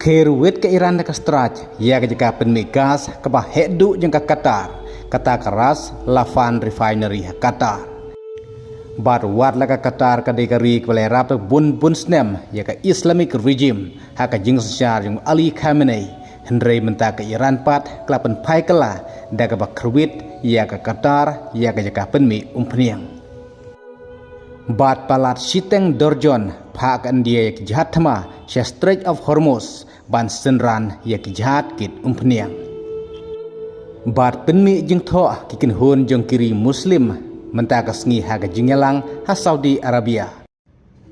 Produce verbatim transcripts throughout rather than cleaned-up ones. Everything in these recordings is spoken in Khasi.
Te ruwit ka Iran da ka strike ïa ka jaka pynmih gas kaba heh duh jong ka Qatar, kata ka Ras Laffan Refinery ha Qatar. Bad wat la ka Qatar ka dei ka ri kaba la ïarap bun bun snem ïa ka Islamic regime ha ka jingsynshar jong u Ali Khamenei, hynrei mynta ka Iran pat ka la pynphai kylla da kaba kyrwit ïa ka Qatar ïa ka jaka pynmih umphniang. Bad palat shiteng dorjon phah ka India ïa ki jahaj thma sha Strait of Hormuz ban synran ïa ki jahaj kit umphniang. Bad pynmih jingthoh ki kynhun jong ki ri Muslim mynta ka sngi ha ka jingïalang ha Saudi Arabia,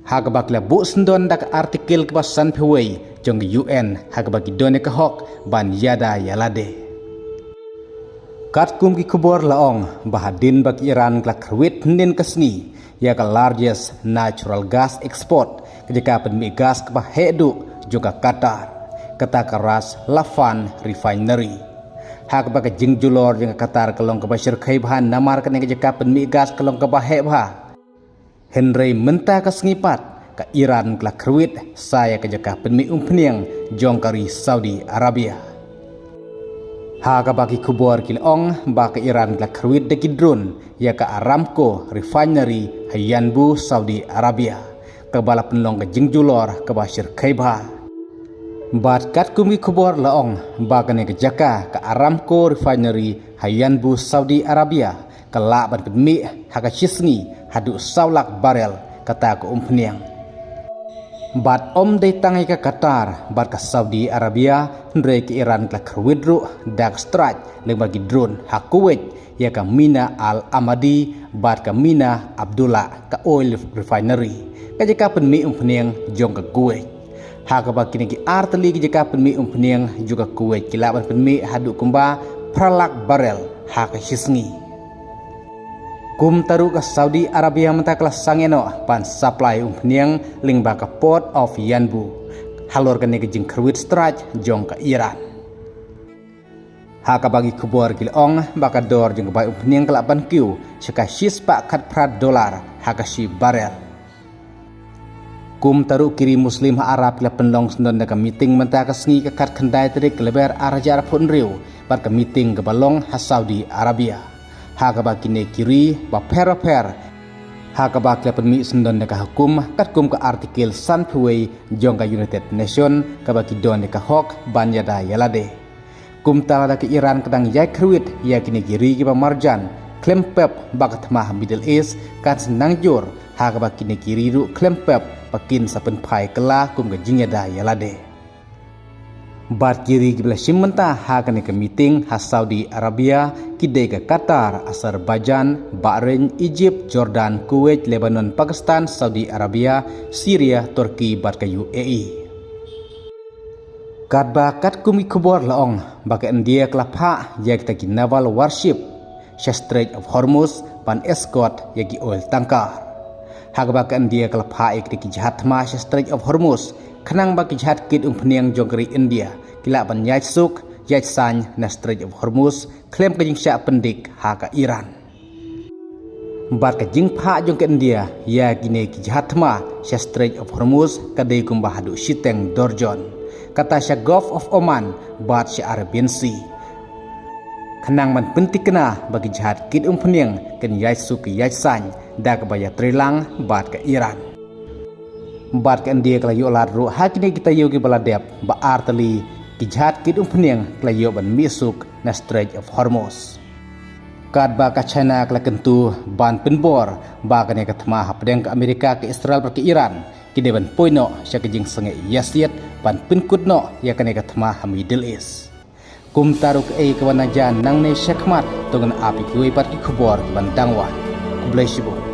ha kaba ki la buh syndon da ka Article kaba sanphew wei jong ka U N, ha kaba ki don ïa ka hok ban ïada ïa lade. Katkum ki khubor la ong ba hadien ba ka Iran ka la kyrwit hynnin ka sngi ïa ka largest natural gas export, ka jaka pynmih gas kaba heh duh jong ka Qatar, kata ka Ras Laffan Refinery, ha kaba ka jingjulor jong ka Qatar ka long kaba shyrkhei bha namar kane ka jaka pynmih gas ka long kaba heh bha. Hynrei mynta ka sngi pat ka Iran ka la kyrwit sa ïa ka jaka pynmih umphniang jong ka ri Saudi Arabia, ha kaba ki khubor ki la ong ba ka Iran ka la kyrwit da ki drone ïa ka Aramco Refinery ha Yanbu, Saudi Arabia, kaba la pynlong ka jingjulor kaba shyrkhei bha. Bad katkum ki khubor la ong ba kane ka jaka ka Aramco Refinery ha Yanbu, Saudi Arabia, ka lah ban pynmih ha ka shi sngi haduh saw lak barrel kata ka umphniang. Bad ym dei tang ïa ka Qatar bad ka Saudi Arabia, hynrei ka Iran ka la kyrwit ruh da ka strike lyngba ki drone ha Kuwait ïa ka Mina Al Amadi bad ka Mina Abdullah, ka oil refinery, ka jaka pynmih umphniang jong ka Kuwait, ha kaba kine ki artylli ki jaka pynmih umphniang jong ka Kuwait ki lah ban pynmih haduh kumba phra lak barrel ha ka shi sngi. Kumta ruh ka Saudi Arabia mynta ka la sangeh noh ban supply umphniang lyngba ka Port of Yanbu halor kane ka jingkyrwit strike jong ka Iran, ha kaba ki khubor ki la ong ba ka dor jong ka bai umphniang ka lah ban kiew sha ka shispah khatphra dollar ha ka shi barrel. Kumta ruh ki ri Muslim ha Arab ki la pynlong syndon da ka meeting mynta ka sngi ka khatkhyndai tarik Lber ar hajar arphew hynriew, bad ka meeting kaba long ha Saudi Arabia, ha kaba kine ki ri bapher bapher, ha kaba ki la pynmih syndon da ka hukum katkum ka Article sanphew wei jong ka United Nation, kaba ki don ïa ka hok ban ïada ïa lade. Kumta lada ka Iran ka dang ïai kyrwit ïa kine ki ri kiba marjan, khlem pep ba ka thma ha Middle East kan sa nang jur, ha kaba kine ki ri ruh khlem pep ba kin sa pynphai kylla kum ka jingïada ïa lade. Bad ki ri kiba la shim bynta ha kane ka meeting ha Saudi Arabia ki dei ka Qatar, Azerbaijan, Bahrain, Egypt, Jordan, Kuwait, Lebanon, Pakistan, Saudi Arabia, Syria, Turkey bad ka U A E. Katba katkum ki khubor la ong ba ka India ka la phah ïa kita ki naval warship sha Strait of Hormuz ban escort ïa ki oil tanker, ha kaba ka India ka la phah ïa kita ki jahaj thma sha Strait of Hormuz, khnang ba ki jahaj kit umphniang jong ka ri India ki lah ban ïaid suk ïaid saiñ na Strait of Hormuz khlem ka jingshah pyndik ha ka Iran. Bad ka jingphah jong ka India ïa kine ki jahaj thma sha Strait of Hormuz ka dei kumba haduh shiteng dorjon, kata sha Gulf of Oman bad sha Arabian Sea, khnang ban pynthikna ba ki jahaj kit umphniang kin ïaid suk ïaid saiñ da kaba ïatreilang bad ka Iran. Bad ka India ka la ïoh lad ruh ha kine ki taïew kiba la dep ba artylli ki jahaj kit umphniang ka la ïoh ban mih suk na Strait of Hormuz. Katba ka China ka la kyntu ban pynbor ba kane ka thma hapdeng ka Amerika, ka Israel bad ka Iran ki dei ban poi noh sha ka jingsangeh ïasiat ban pynkut noh ïa kane ka thma ha Middle East. Kumta ruh kaei kaba nang jia nangne shakhmat, to ngin ap ïa kiwei pat ki khubor kiban dang wan. Khublei shibun.